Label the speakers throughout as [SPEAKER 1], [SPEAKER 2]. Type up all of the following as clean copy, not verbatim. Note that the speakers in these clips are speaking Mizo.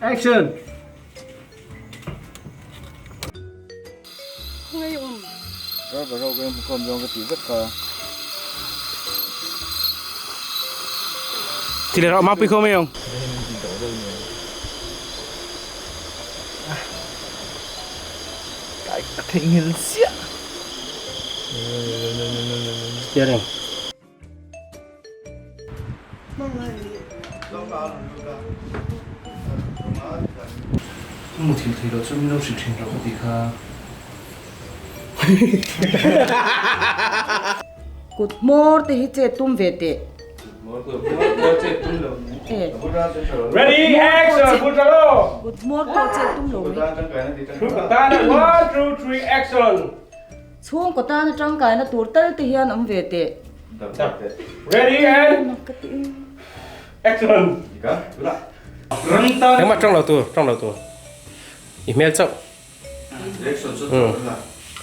[SPEAKER 1] Action!
[SPEAKER 2] Khawngaih awm.
[SPEAKER 3] Driver ho ka hmu khawm zawng ka ti vek kha.
[SPEAKER 1] Ti leh rawh mapui khawm ei ang.
[SPEAKER 3] Ka theihnghilh chiah.
[SPEAKER 1] Steering.
[SPEAKER 4] Mu thil thei lo chu min lo hrilh thin rawh ka ti kha.
[SPEAKER 5] Kut hmawr te hi che tum ve teh.
[SPEAKER 1] Ready action Kut
[SPEAKER 5] Kut hmawr pawh che tum lo mai.
[SPEAKER 1] One two three action.
[SPEAKER 5] Chhungkaw tana tangkaina tur tal te hian awm ve teh.
[SPEAKER 1] Ready and action. Engmah tawng lo tur, tawng lo tur. I hmel chauh.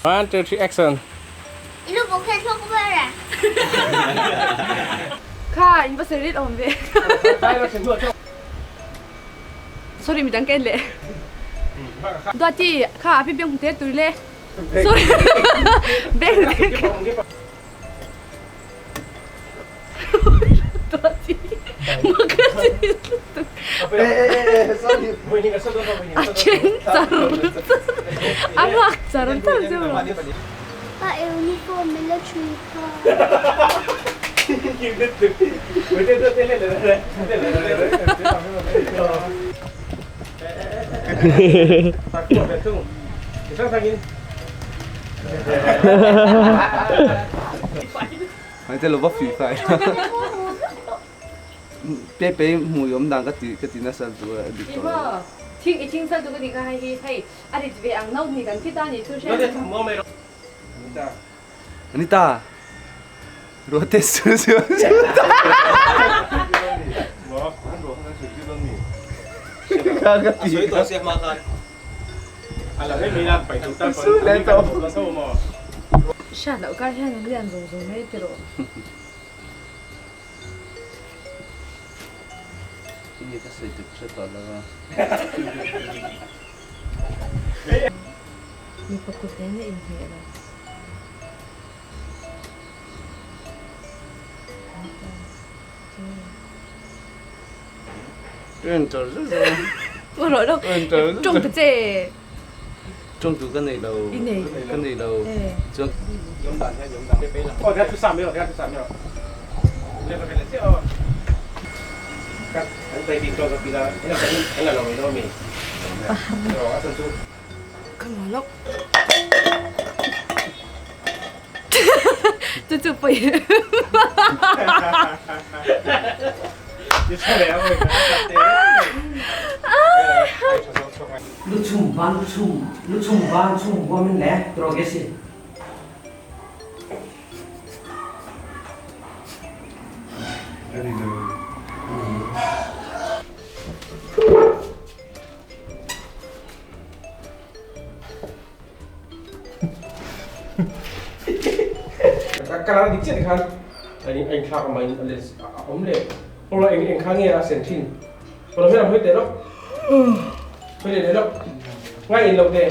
[SPEAKER 1] One, two, three, action.
[SPEAKER 6] I lu bawk hian thluak ber e.
[SPEAKER 2] Kha in va sawi rit awm ve. Sorry midang ka en leh. Duati kha a pipiang hmu te tur le. Sorry. Beng Duati. A then char a ngak char char zeuh lo.
[SPEAKER 6] Pa uniform min la thui kha.
[SPEAKER 3] Hmai te lo va fih fai Pe pe hmui awm dan ka ti ka ti nasa chu a dik tawh lo.
[SPEAKER 2] Thing i thing sal chu ka ti kha hei hi hei a rit ve ang no ni kan thi ta ni chu hre.
[SPEAKER 3] Anita Ruate su su su Ka ka ti ka. Su le to.
[SPEAKER 2] Hriat loh kar hian an lian zawng zawng mai tiraw.
[SPEAKER 3] Tinge ka sawi tuk hre tawh lo a.
[SPEAKER 2] Mipa kut nen a inhmeh lo. Tawng ta che.
[SPEAKER 3] Tawng tu ka nei lo.
[SPEAKER 2] I nei.
[SPEAKER 3] Ka nei lo. Chuan.
[SPEAKER 2] Ka nuam lo. Chu chu pawi.
[SPEAKER 7] Lu chung ban chung lu chung ban chung huamin le progressive.
[SPEAKER 1] Ka ral dik chiah tikhan a inthlak a mai a awm leh pawh eng eng kha nge a sen thin pawh hmel hawi teh lawk hawi leh leh lawk ngai in lo teh.